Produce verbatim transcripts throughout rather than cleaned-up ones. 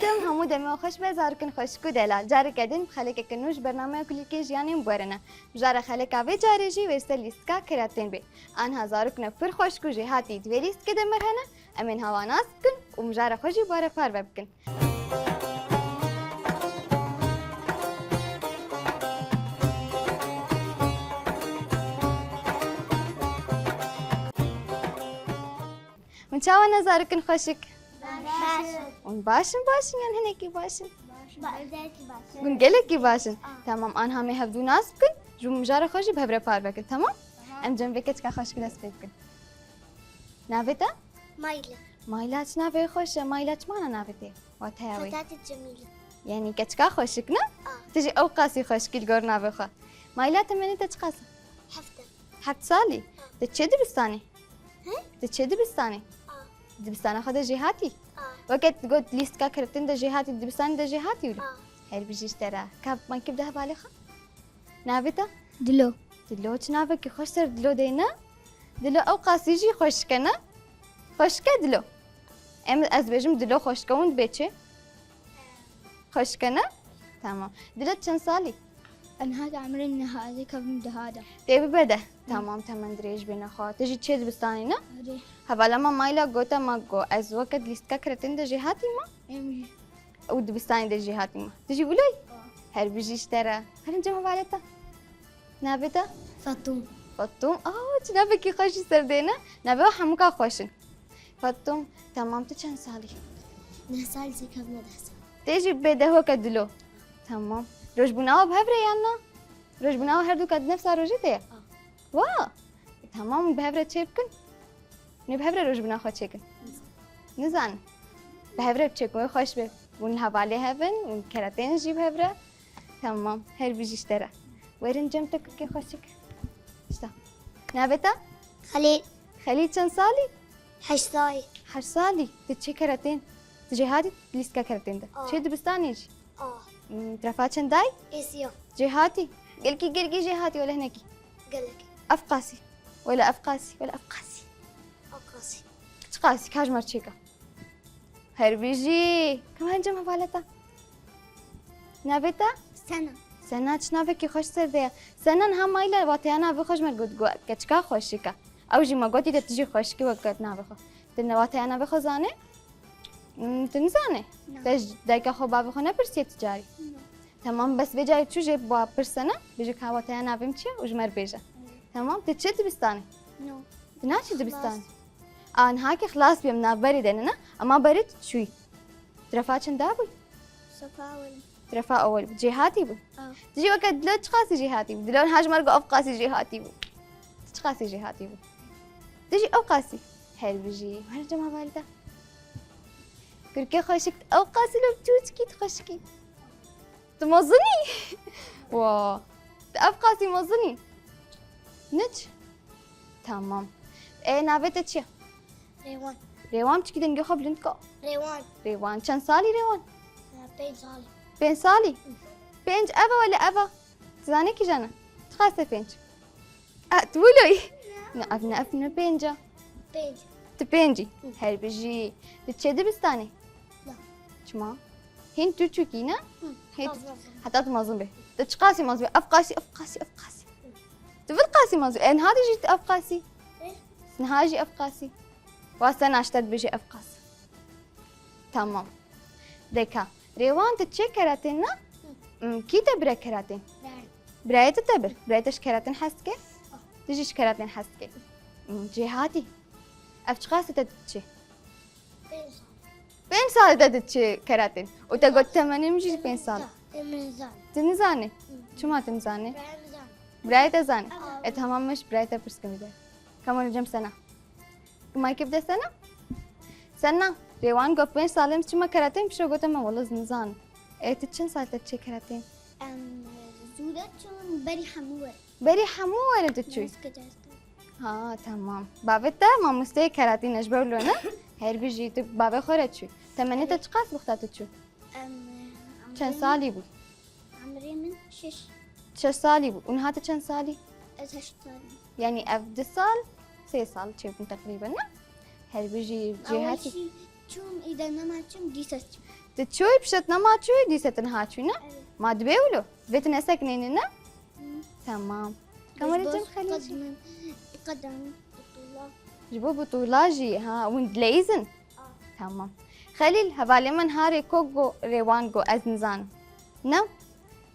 Dem hemû demê xweş be, zarokên xweşik û delal. Careke din bi xelekeke nû ji bernameya kulîlkê jiyanê bi we re ne. Mijara xeleka vê carê jî wê ser lîstika keratên bê. Anha zarokne pir xweşik û jêhatî di vê lîstikê de mir hene. Em ên hewa nas bikin û mijara xwe jî bi we re parve bikin. Hûn çawa ne zarokên xweşik? Baş. Hûn baş in, baş in yan hinekî baş in? Baş. Ba-, gelekî baş in. Hûn gelekî baş in. Ah. Tamam, anha em ê hevdû nas bikin, ji bo mijara xwe jî bi hev re parve kin, tamam? Tamam. Em cem vê keçika xweşik dest pê bikin. Navê te? Mayla. Mayla, çi navê xweş e. Mayla, çima ne navê te? Wateya wê? Fetate Cemîle. Yanî keçika xweşik ne? Ah. Tu jî ew qasî xweşikî li gor navê xwe. Mayla, temenê te çiqas e? Heft e. Heft salî? Ah. Tu çi dibistanê? He? Tu çi dibistanê? Ah. Dibistana xwe de jêhatî? Ah. Weke tu got lîstika keratên de jêhatî, dibistanê de jêhatî wilo? Ah. Her bijî ji te re. Ka bi makî bide hevalê xwe. Navê te? Dilo. Dilo, çi navekî xweş ser Dilo de ne? Dilo, ew qasî jî xweşik e ne? Xweşik e Dilo. Em, ez dibêjim Dilo xweşik e, hûn dibê çi? Xweşik e ne? Tamam. Dilo, çend salî? Enha de emrê min niha, ez ê kevim deha de. Tê bibe de. Tamam, temen dirêj bêne xwe. Tu jî çê dibistanê ne? Erê. Hevala me Mayla gote me ku ez weke di lîstika keratên de jêhatî me? Em jî. Û dibistanê de jî hatî me. Tu jî wilo yî? Her bijî ji te re. Herin cem hevalê te. Navê te? Fatum. Fatum. Aa, çi navekî xweş jî ser dê ne? Navê we hemûka xweş in. Fatum, temam, tu çend salî? Neh salî, zêkevne deh sal. Tê jî bê dehoke Dilo. Temam. Rojbûna we bi hev re yan na? Rojbûna we her du ka di nefsa rojê de ye? Ah. Wa! Temam, bi hev re çê bikin. Nê bi hev re rojbûna xwe çêkin? Nizanin. Bi hev re çêkin, wê xweş be. Hûn hevalê hev in, hûn keratên jî bi hev re. Tamam, her bijî ji te re. Werin cem te kukê xweşik. İşte. Navê te? Xelîl. Xelîl çend salî? Heşt salî. Heşt salî. Tu çê keratên? Tu jêhatî lîstika keratên de? A. Çê dibistanê jî? A. Hmm, trefa çend dayî? Êsiya. Jêhatî. Gelkî, gelkî jêhatî wele hinekî. Gelek. Ev qasî. Wele ev qasî. Wele ev qasî. Ev qasî. Çi qasî? Ka ji me re çêka. Her bijî. Ka herin cem hevalê te. Navê te? Sena. Sena, çi navekî xweş ser de ye. Sena, niha Mayla wateya navê xwe ji me re got, got, keçika xweşik e. Ew jî me gotî de tu jî xweşikî wek navê xwe. Tu ne wateya navê xwe zanî? Hmm, tu nizanî? Na. Te ji dayika xwe, bavê xwe nepirsiye tu carî? Na. Temam, bes vê carî çû jê ba pirsene, bêje ka wateya navê min çi ye û ji me re bêje. Hı. Temam, tu çi dibistanê? No. Tu naçî dibistan? Xilas. A, niha ki xilas bî, em navberê de ne, ne? Ama berê tu çûyî. Trefa çend da bû? Sefa ewel. Trefa ewel bû. Cêhatî bû. A. Tu jî weke Dilo çiqasî jêhatî bû? Dilo niha ji me re got ev qasî jêhatî bû. Tu çiqasî jêhatî bû? Tu jî ew qasî. Her bijî. Her cema valide. Kurkê xweşik, ew qasî lo çûçikî tu xweşikî. Tu mezin î? Wa. Tu ev qasî mezin î? Niç? Tamam. Ê, navê te çi ye? Rêwan. Rêwan, çikî dengê xwe bilind ka. Rêwan. Rêwan. Çend salî Rêwan? Pênc salî. Pênc salî? Pênc ev e wele ev e? Tu zanî kîjan e? Çiqas e pênc? E, tu wilo yî? Ne, ev ne, ev ne pênc e. Pênc. Tu pênc î. Hı. Her bijî. Tu çê dibistanê? Na. Çima? Hîn tu çûkî ne? Hı. Hê tu, heta tu mezin bî. Heta tu mezin bî. Tu çiqasî mezin bî? Ev qasî, ev qasî, ev qasî. Hı. Tu vî qasî mezin bî. E, niha jî tu ev qasî. E? Niha jî ev qasî. Wa Sena, ji te dibêje ev qasî. Tamam. Deka. Rêwan, tu çê keratên ne? Hı. Hmm, kî te bire keratên? Birayê. Birayê tu te bir. Birayê te ji keratên hez dike? Ah. Tu jî ji keratên hez dike. Hmm, cêhatî. Ev çiqas e te diçî? Pênc sal. Pênc sal e te diçî keratên. Û te got temenê min jî pênc sal. Te min nizanî. Tu nizanî? Hı. Çima tu nizanî? Birayê min zanî. Birayê te zanî. Aa. E, tamam, me ji birayê te pirs kin bide. Kamera cem Sena. Mayke bide Sena. Sena, Rêwan got pênc salê min çima keratên, pişo gote me wele ez nizanim. E, tu çend sal te çê keratên? Em, zû de çûn, berî hemû werin. Berî hemû werin tu çûyî? Neyse, keratên. Ha, tamam. Bavê te mamosteyê keratî ne, ji ber wilo ne? Her bijî, tu bavê xwe re çûyî. Temenê te çiqas wexta tu çû? Em, em, çend salî bû? Emrê min şeş. Şeş salî bû. Û niha tu çend salî? Ez heşt salî. Yanî ev du sal, sê sal çêbûn teqrîben, ne? Her bijî cêhatî. Ewil jî çûm, îde nema çûm, dîsa çûm. Tu çûyî pişt nema çûyî, dîse tu niha çûyî ne? Evet. Ma dibê wilo? Vê tu nesekinênî ne? Hı. Tamam. Kamerê cem Xelîl. Qedmen, qedmen, Abdullah. Ji bo butûla jî, ha, hûn dileyîzin? Ah. Tamam. Xelîl, hevalê min harê ko go rêwan go ez nizanim. Ne?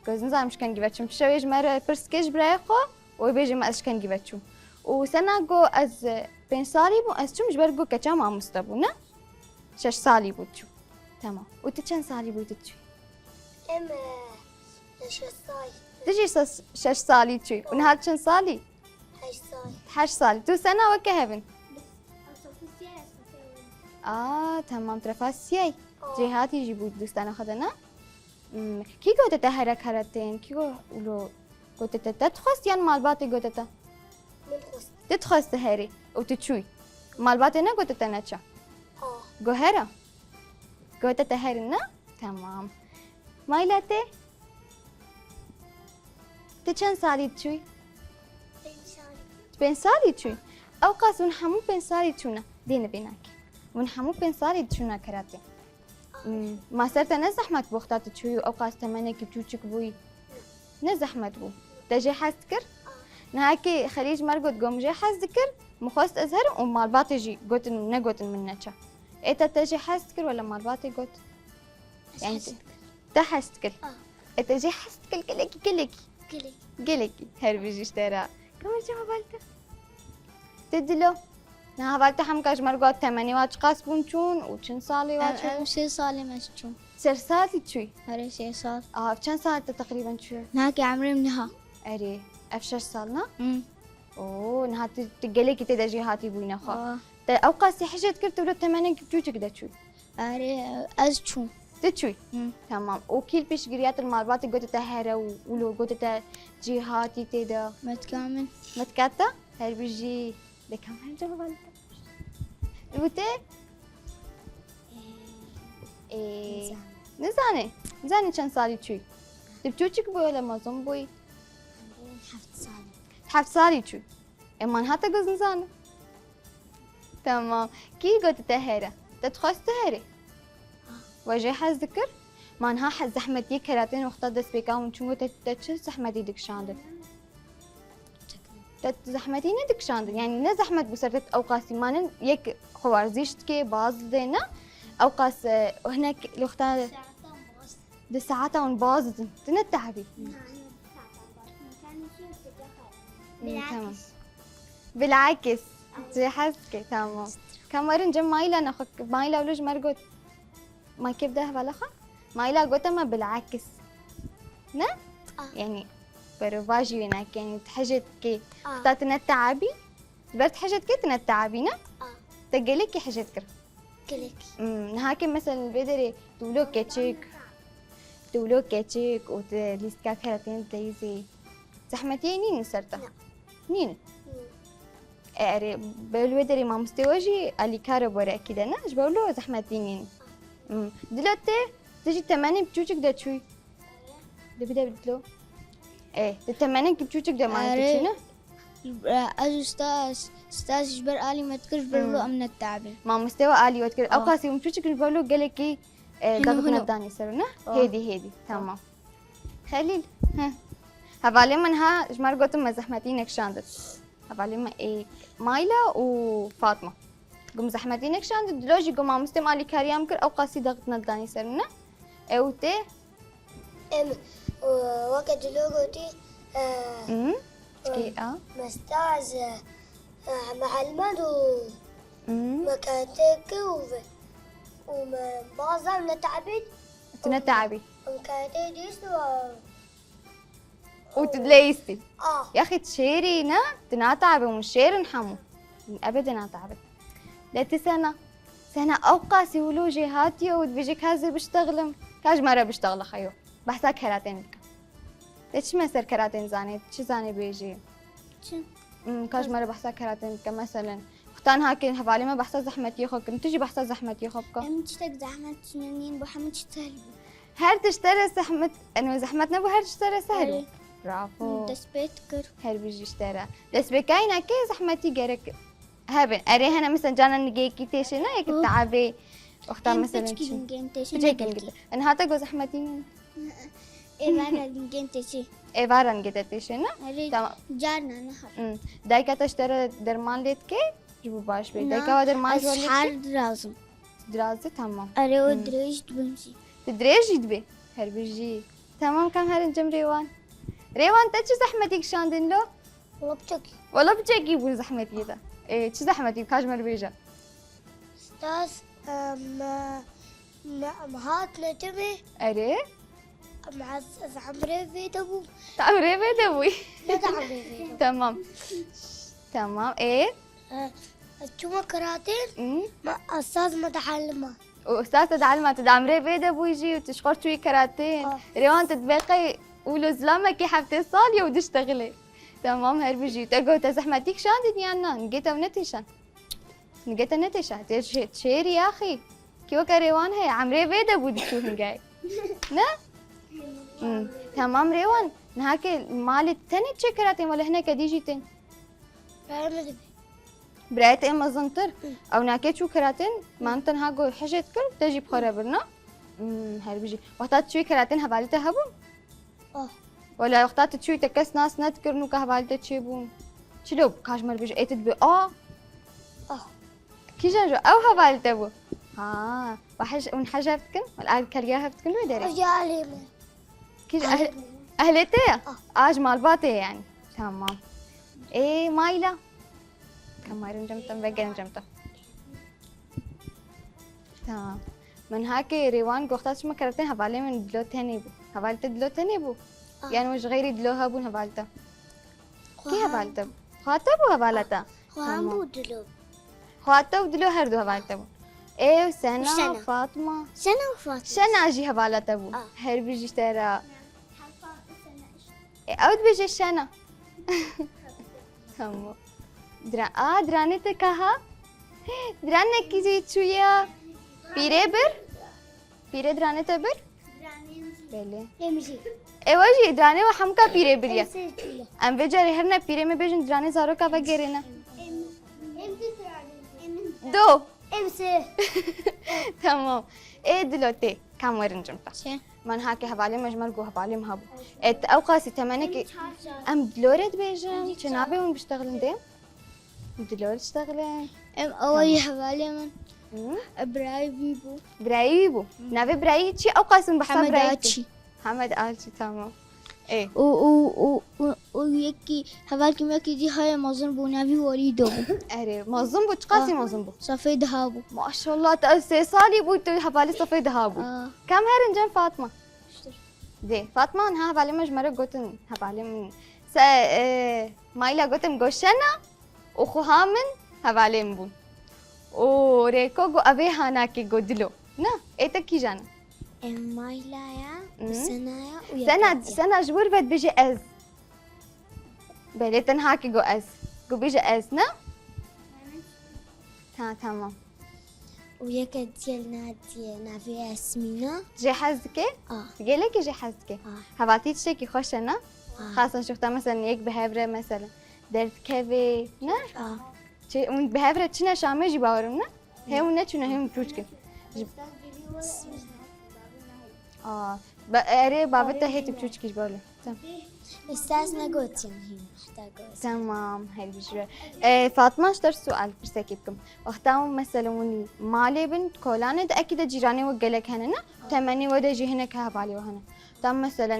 Go ez nizanim ji kengî ve çûm. Şewê ji me re pirs ke ji birayê xwe, wê bêjê me ez ji kengî ve çûm. Û Sena go ez, e, pênc salî bû, ez çûm ji ber go keça mamoste bû, ne? Şeş salî bû çû. Tamam. Û tu çend salî bû tu çûyî? Em, e, şeş salî. Tu jî şeş, şeş salî çûyî. Û niha çend salî? Heşt salî. Heşt salî. Tu Sena weke hev in? Aa, tamam, tu refa siyay. Aa. Cêhatî jî bû dûstana xwe de, ne? Hmm. Kî gote te here karatên? Kî go ulo gote te? Te dixwest yan malbatê gote te? Min xwest. Tu dixwest tu herî û tu çûyî. Malbatê negote te neçe? Ah. Go here. Gote te herin ne? Tamam. Mayla te? Tu çend salî çûyî? Pênc salî. Tu pênc salî çûyî? Ew qas hûn hemû pênc salî çûne. Dê nivê nake. Hûn hemû pênc salî çûne karatê. Hmm, ma ser te ne zehmet bû wexta tu çûyî û ew qas temenekî çûçik bûyî? Ne zehmet bû. Te jê hez dikir? Niha kê Xelîl ji me re got, got, min jê hez dikir, min xwest ez herim û malbatê jî gotin, negotin min neçe. Ê te, te jê hez dikir wele malbatê got? Ez Yani hez te, dikim. Te hez dikir? Ah. Ê te jê hez dikir gelekî, gelekî. Gelekî. Gelekî. Her bijî ji te re. Kamera çawa balta? Te dilo. Niha heval te hemka ji me re got temenê wa çiqas bûn çûn û çend salê wa çûn? Em, em şeş salê me çûn. Şeş salî çûyî? Erê, şeş sal. Aa, çend sal te teqrîben çûyî? Nake emrê min niha. Erê, ev şeş sal ne? Hmm. Oo, niha tu, tu gelekî tê de jêhatî bûyî nexwe. Aa. Te ew qasî hijê dikir tu wilo temenekî çûçik de çûyî? Erê, ez çûm. Tu çûyî? Hı. Tamam. Û kî li pêşgiriya te li malbatê gote te here û wilo gote te cî hatî tê de? Metka min. Metka te? Her bijî. De kamera cevabı te. Û te? Ee, nizane. Nizane. Nizane çend salî çûyî. Tu çûçik bûyî wele mezin bûyî? Heft salî. Heft salî çûyî. Ê, man hate goz nizane. Tamam. Kî got te here? Te dixwest tu herî? We jê hez dikir? Man ha hez zehmetiyê keratên wexta destpêka hûn çûn got te, te çi zehmetî dikişandin? Te zehmetî nedikişandin. Yani ne zehmet bû ser te ew qasî manin yek xwe werzîş dikê, baz didê ne? Ew qas, e, hinek li wexta Di saeta hûn baz didin. Tu ne tehabî. Hmm, tamam. Bilakis. Cê hez ke, tamam. Kamerin cem Mayla nexwe, Mayla wilo ji me re got. Ma kê bide hevala xwe? Mayla gote me bilakis. Ne? Ah. Yani, berovajî wê nake, yani, tu hejê dikê. Ah. Xta tu ne tehabî. Ji ber tu hejê dikê tu ne tehabî ne? Ah. Te gelekî hejê dikir. Gelek. Hmm, niha ke mesela li vê derê tu wilo keçik, tu wilo keçik û tu lîstika keratên dileyîzî. Zehmetiyê nîn li ser te? Na. Nîn? Hmm. E, erê, be li wê derê mamostê we jî alîkar e bo were ekîde ne? Ji ber wilo zehmetî nîn. Hmm. Dilo te, tu jî temenê çûçik de çûyî. Dibî de dilo. E, tu temenê çûçik de mayî tu çûyî ne? Erê, ez û stas, stas ji ber alî me dikir, ji ber wilo em netehabî. Mamostê we alî we dikir. Ew qasî hûn çûçik ji ber wilo gelekî, e, daxik nedanî ser ne? Hêdî, hêdî. Tamam. Xelîl, heh. Hevalê min ha ji me re gotin me zehmetî nekişandin. Hevalê min ê Mayla û Fatma. Gum zehmetî nekişandin, dilo jî gum mamostê me alîkariya min kir, ew qasî daxik nedanî ser ne? Ew tê Em, e, weke dilo gotî, e, Hı? Çikê a? Mestaz, e, e, Mihelmed û Hı? me ketê kir û ve, û me baza ne tehabî. Tu ne tehabî. Em ketê dîst û, Û tu dileyîstî. Ah. Yaxî tu şêrî ne? Tu natehabî, hûn şêr in hemû. Ebedê natehabî. De tu Sena. Sena ew qasî wilo jê hatiye û dibêje ka ez ê biştexlim. Ka ji me re biştexle xeyo. Behsa keratên bike. Te çi me ser keratên zanê? Çi zanê bêjî? Çi? Hmm, ka ji me re behsa keratên bike. Meselen, wextan hake hevalê me behsa zehmetiyê xwe kirin. Tu jî behsa zehmetiyê xwe bike. Em tiştek zehmet çûne nîn, bo hemû tişt sehl bû. Her tişt te re zehmet, eno zehmet nebû, her tişt te re sehl bû. Erê. Bravo. Destpêk kir. Her bijî ji te re. Destpêkayîna kê zehmetî gerek hebin. Erê hene mesela cana nigêkî têşê ne yek tehabê. Wexta Em mesela piçkî çi? Hingên têşî Piçek negelkî. Hingê. En hata go zehmetî ne? Êvara hingên têşî. Êvara hingê te têşê ne? Erê, Tamam. Carna ne hep. Hmm. Dayka te ji te re derman lê dike? Ji bo baş bê. Na, Dayka wa derman ji we lê dike? Her dirazim. Dirazî tamam. Erê o Hmm. dirêj dibim jî. Tu dirêj jî dibê? Her bijî. Tamam, kam herin cem Rêwan. Rêwan te çi zehmetî kişandin lo? Wala piçekî. Wala piçekî bûn zehmetî de. Ê, çi zehmetî, ka ji me re bêje. Stas, em, ne, em hat netimê. Erê? Em ez, ez emrê vê de bûm. Te emrê vê de bûyî. Ne de emrê vê de bûm. Tamam. Tamam. Ê? E, ez çûme karatê, Hmm? me esas me dielima. Û esas te dielima, tu di emrê vê de bûyî jî û tu ji xwe çûyî karatê. Ah. Rêwan tu dibê qey ûlo zilamekî heftê salî ye û diştexilê. Tamam, her bijî. Te got te zehmetî kişandin yan na? Nigê te netêşan. Nigê te netêşa. Tê şê-, şêrî yaxî. Kî weke Rêwan heye, emrê vê de bû diçû hingay. Ne? Hmm. Tamam Rêwan. Niha ke malê tenê çê karatên wele hineke dî jî tên. Berê min dibê. Birayê te ê mezintir. Hı. Ew nake çû karatên, man tenha go hejê dikir, te jî bi xwe re birna. Hmm, her bijî. Wexta tu çûyî karatên hevalê te hebûn? Ah. Wela wexta tu çûyî te kes nas nedikirin û ka hevalê te çêbûn. Çilo, ka ji me re bêje, ê tu dibê, a? Ah. Kîjan ji ew hevalê te bû? Ha, we hej-, hûn hej hev dikin? Wela ev kelge hev dikin wê derê? Ev ya alê min. Kîj Ehlê ehl-, min. Ehlê te ye? Ah. A, ji malbatê ye yani. Tamam. Ê, Mayla. Kamarên cem te, vegerin cem te. Tamam. Min hakê Rêwan goxta çima karatên hevalê min dilo tenê bû. Hevalê te dilo tenê bû? Ah. Yani ji xeyrî dilo hebûn hevalê te? Kî hevalê te bû? Xwe te bû hevala te? Xwe hem Tamam. bû dilo. Xwe te û dilo her du hevalê te bûn. Ê, Sena, Sena. Fatma. Sena û Fatma. Şena jî hevala te bû. Ah. Her bijî te re. Ê, ew dibêje Şena. Tamam. Dira-, a, diranê te kaha? Diranekî jî çûye. Pîrê bir. Pîrê diranê te bir? Belê. Em jî. Ê, we jî diranê we hemka pîrê biriye. Em sê çûye. Em vê carê herine pîrê me bêjin diranê zaroka vegerêne. Em, em du diranê. Em Du. Em sê. Tamam. Ê dilo tê. Kam werin cim te. Çi? Man hakê hevalê me ji me re got hevalê me hebû. Et ew qasî temenekî Em çar. Em dilo re dibêjin. Em çi çar. Nabê hûn biştexilin dê? Dilo biştexilin. Em Tamam. awayî hevalê min. Hı? Birayî wî bû. Birayî wî bû. Hı. Navê birayî çi? Ew qasî min behsa Hemed birayî Açî. Hemed Açî, tamam. Ê. Û, û, û, û, û yekî, hevalkî me yekî dî heye mezin bû, navî Walîdo bû. Erê, mezin bû, çiqasî Ah. mezin bû? Safê deha bû. Maşallah, te sê salî bû, tu hevalê safê deha bû. Ah. Kam herin cem Fatma? Dê, Fatma, niha hevalê me ji me re gotin, hevalê min. Se, e, Mayla gotin, go Şena. Û xweha min hevalê min bûn. Û Rêko got, ev ê hanakê got dilo. Na, ê te kîjan e? Em Mayla ya, û Mhm. Sena ya, û Sena, Yeketiye. Sena ji wir ve dibêje ez. Belê, tenha kî got ez. Got bêje ez, ne? Ha, tamam. Û yeke diye li nadiye navê Esmîna. Jê hez dike? Ah. Gelekî jê hez dike. Ah. Hevaltî tiştekî xweş e, ne? Ah. Xasan şuxta mesela yek bi hev re mesela derdikeve, ne? Ah. Çi, hûn bi hev re çine Şamê jî bawerim, ne? Hê hûn neçûne, hê hûn çûçkin. Ji- Aa, be-, erê, bavê te hê tu çûçkî ji bavê. Tamam. Îstas negotiye muhîm, heta got. Tamam, her bijî. E, Fatma, ji te sual pirsekê bikim. Wexta hûn mesela hûn malê bin, kolanê de ekî de cîranê we gelek hene, ne? Temenê we de jî hinek hevalê we hene. Tam mesela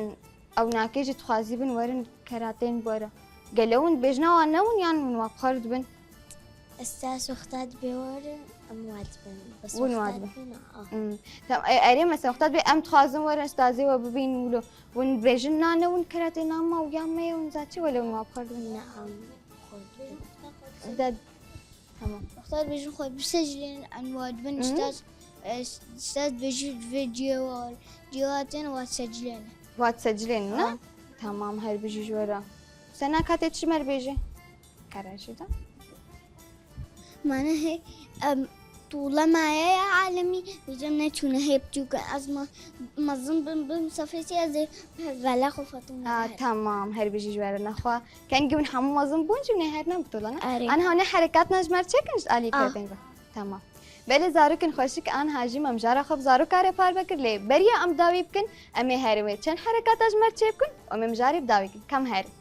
ew nakê jî dixwazî bin werin keratên bi we re. Gelo hûn dibêjin ewa ne hûn yan hûn wa bi xwe re dibin? Îstas wexta dibê werin, em wa dibin. Bes Hûn wa wexta dibin. dibin, ah. Hmm. Tamam, e, erê mesela wexta dibê em dixwazin werin ustazê we bibînin wilo. Hûn dibêjin na ne hûn keratê na ma û ya me ye hûn zaçî wele hûn wa bi xwe re dibin. Ne, em xwe dibin. De, tamam. Wexta dibêjin xwe bisecilên em wa dibin Hı. ustaz, e, ustaz dibêjin vê cihê wa, cihê wa tên wa secilên. Wa secilên, ne? Ha. Tamam, her bijî ji we re. Sena katê çi me re bêjî? Karaşî de. Mane hê, em, tûle maye ya alemî, vêcem neçûne hê biçûk e. Ez me-, mezin bim, bim safê sê ez ê vela xwe Fatîme Ha, her. Tamam, her bijî ji we re nexwe. Kengî hûn hemû mezin bûn jî hûn ê herine bi tûle, ne? Erê. Aniha hûn ê herekat ne ji me re çêkin ji alî Ah. kerdên ve. Tamam. Belê zarokên xweşik, aniha jî me mijara xwe bi zaroka re parve kir, lê beriya em dawî bikin, em ê herin wê çend herekata ji me re çêbikin û em ê mijarê bi dawî kin. Ka em herin.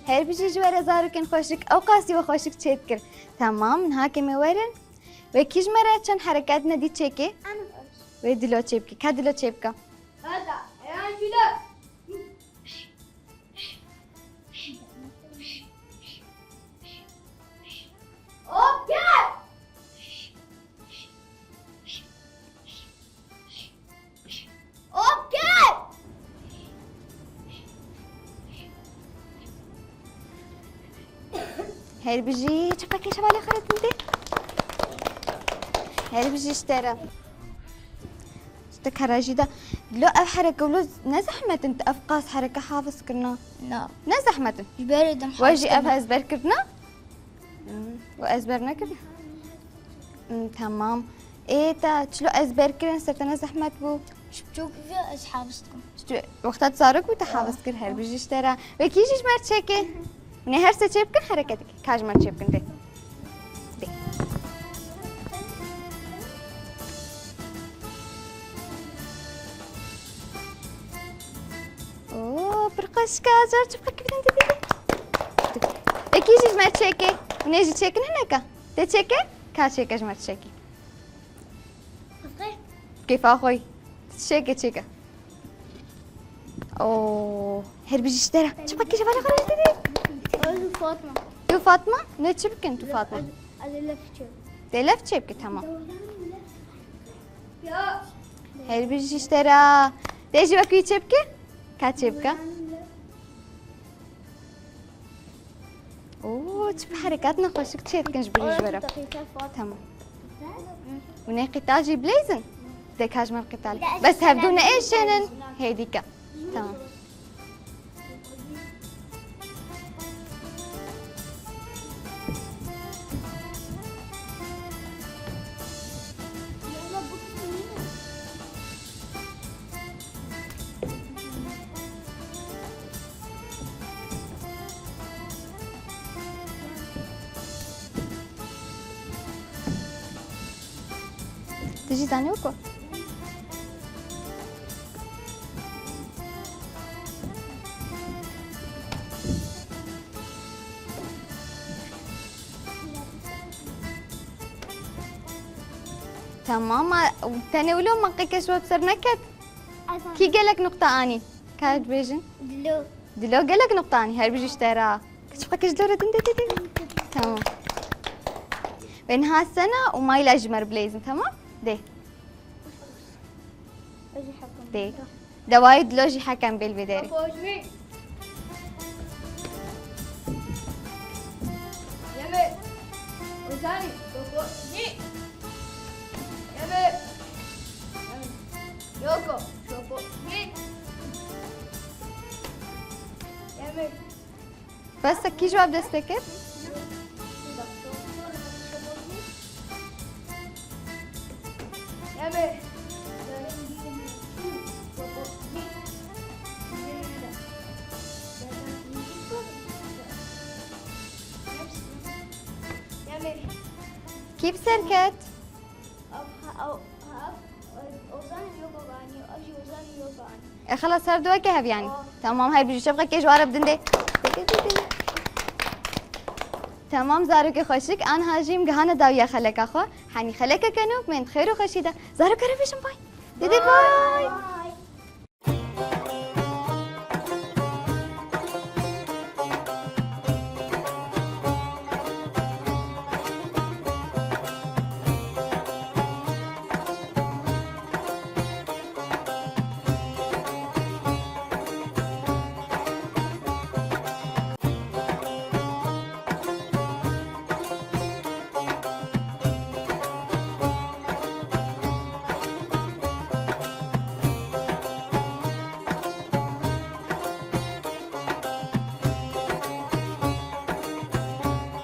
Her bijî ji we re zarokên xweşik, ew qasî we xweşik çêdikir. Temam, niha ke me werin. Wê kî ji me re çend hereket nedî çêke? Wê dilo çêbike. Ka dilo çêbike? Her bijî, çepekê şevalê xwe re tindê. Her bijî ji te re. Ji te kara jî de. Lo ev hereke wilo ne zehmet in, tu ev qas hereke hafiz kirina? Na. Ne zehmet in? Ji berê dem We jî ev ezber kirina? Hmm, we ezber nekirina? Hmm, temam. Ê, te çilo ezber kirin, ser te ne zehmet bû? Ji biçûk ve ez hafiz dikim. Ji tu, wexta tu zarok bû, te hafiz kir, her bijî ji te re. Wê kî jî ji me re çêke? Hûn ê her sê çêbikin, hereketek. Ka ji me re çêbikin, dê. Dê. Oo, pir xweşik e, car çi bikin, dê, dê, dê. Dê. Wê kî jî ji me re çêke? Hûn ê jî çêkin hineka? Tê çêke? Ka çêke ji me re çêke? Kêfa xwe. Çêke, çêke. Oo, her bijî ji te re. Çi bikin, ji vana xwe re dê. Ez û Fatma. Tu Fatma? Ne çi bikin tu Fatma? Ez, ez ê lef çêbike. Dê lef çêbike, tamam. Ya. Her bijî ji te re. Tê jî wekî wî çêbike? Ka çêbike? Oo, çi bi herekatna xweşik çêdikin ji birî ji we re. Tamam. Û nê qîtal jî bileyzin? Dê ka ji me re qîtal. Bes hevdu neêşenin. Hêdî ke. Tamam. Tu jî zanî weko? Tamam, a, tenê wilo maqeke ji we bi ser neket? Kî gelek nuqta anî? Ka dibêjin? Dilo. Dilo gelek nuqta anî, her bijî ji te re. Çiqek ji dilo re din, de, de, de. Tamam. Wê niha sena û mayla ji me re bileyzin, tamam? Dê. Dê. Dawayê dilo jî hekem bêl vê derê. Yeme. Ozanî, Şopo, nî. Yeme. Yoko, Şopo, nî. Yeme. Bes e, kî ji we bi dest pê kir? Yeme. Kî bi ser ket? Ev, ev, ev, Ozan yoga anî, ev jî Ozan yoga anî. E, xelas, her du weke hev yanî. Oh. Tamam, her bijî, çepqekê ji we re bidin dê. Dê, dê, dê, dê. Tamam, zarokê xweşik, aniha jî em gihane dawiya xeleka xwe. Henî xelekeke nû, bên xêr û xweşî de. Zaroka re bêjin bay. Dê, dê, bay.